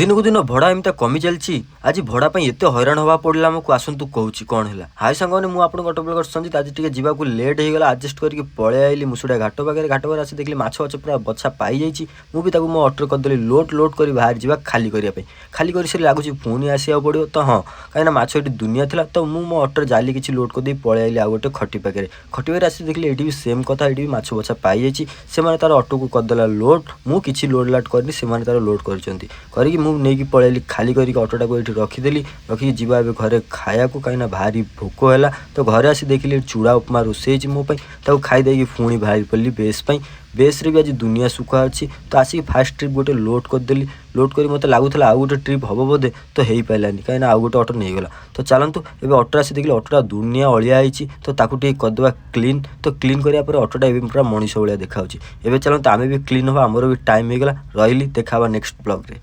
ଦିନକୁ ଦିନ ଭଡ଼ା ଏମିତି କମି ଚାଲିଛି। ଆଜି ଭଡ଼ା ପାଇଁ ଏତେ ହଇରାଣ ହେବାକୁ ପଡ଼ିଲା ଆମକୁ। ଆସନ୍ତୁ, କହୁଛି କ'ଣ ହେଲା। ହାଇ ସାଙ୍ଗମାନେ, ମୁଁ ଆପଣଙ୍କ ଅଟୋ ବ୍ଲଗର ସଞ୍ଜିତ। ଆଜି ଟିକେ ଯିବାକୁ ଲେଟ୍ ହେଇଗଲା, ଆଡ଼ଜଷ୍ଟ କରିକି ପଳେଇ ଆଇଲି ମୁସୁଡ଼ା ଘାଟ ପାଖରେ। ଘାଟ ପାଖରେ ଆସି ଦେଖିଲି ମାଛ ମାଛ ପୁରା ବଛା ପାଇଯାଇଛି। ମୁଁ ବି ତାକୁ ମୋ ଅଟୋରେ କରିଦେଲି ଲୋଡ୍। ଲୋଡ୍ କରି ବାହାରି ଯିବା ଖାଲି କରିବା ପାଇଁ। ଖାଲି କରି ସାରି ଲାଗୁଛି ପୁଣି ଆସିବାକୁ ପଡ଼ିବ। ତ ହଁ, କାହିଁକିନା ମାଛ ଏଠି ଦୁନିଆ ଥିଲା। ତ ମୁଁ ମୋ ଅଟୋରେ ଜାଲି କିଛି ଲୋଡ୍ କରିଦେଇ ପଳେଇ ଆଇଲି ଆଉ ଗୋଟେ ଖଟି ପାଖରେ। ଖଟି ପାଖରେ ଆସି ଦେଖିଲି ଏଇଠି ବି ସେମ୍ କଥା, ଏଇଠି ବି ମାଛ ବଛା ପାଇଯାଇଛି। ସେମାନେ ତାର ଅଟୋକୁ କରିଦେଲା ଲୋଡ୍। ମୁଁ କିଛି ଲୋଡ୍ ଲାଡ୍ କରିନି, ସେମାନେ ତାର ଲୋଡ୍ କରିଛନ୍ତି। କରିକି ମୁଁ ନେଇକି ପଳେଇଲି, ଖାଲି କରିକି ଅଟୋଟାକୁ ଏଇଠି ରଖିଦେଲି। ରଖିକି ଯିବା ଏବେ ଘରେ ଖାଇବାକୁ, କାହିଁକିନା ଭାରି ଭୋକ ହେଲା। ତ ଘରେ ଆସି ଦେଖିଲି ଏଠି ଚୁଡ଼ା ଉପମା ରୋଷେଇ ହେଇଛି ମୋ ପାଇଁ। ତାକୁ ଖାଇ ଦେଇକି ପୁଣି ବାହାରି ପଡ଼ିଲି ବେସ୍ ପାଇଁ। ବେସ୍ରେ ବି ଆଜି ଦୁନିଆ ଶୁଖୁଆ ଅଛି। ତ ଆସିକି ଫାଷ୍ଟ ଟ୍ରିପ୍ ଗୋଟେ ଲୋଡ୍ କରିଦେଲି। ଲୋଡ୍ କରି ମୋତେ ଲାଗୁଥିଲା ଆଉ ଗୋଟେ ଟ୍ରିପ୍ ହେବ ବୋଧେ, ତ ହେଇପାରିଲାନି, କାହିଁକିନା ଆଉ ଗୋଟେ ଅଟୋ ନେଇଗଲା। ତ ଚାଲନ୍ତୁ, ଏବେ ଅଟୋ ଆସି ଦେଖିଲି ଅଟୋଟା ଦୁନିଆ ଅଳିଆ ହେଇଛି। ତ ତାକୁ ଟିକେ କରିଦେବା କ୍ଲିନ୍। ତ କ୍ଲିନ୍ କରିବା ପରେ ଅଟୋଟା ଏବେ ପୁରା ମଣିଷ ଭଳିଆ ଦେଖାଯାଉଛି। ଏବେ ଚାଲନ୍ତୁ, ଆମେ ବି କ୍ଲିନ୍ ହେବା, ଆମର ବି ଟାଇମ୍ ହେଇଗଲା। ରହିଲି, ଦେଖା ହେବା ନେକ୍ସଟ ବ୍ଲଗ୍ରେ।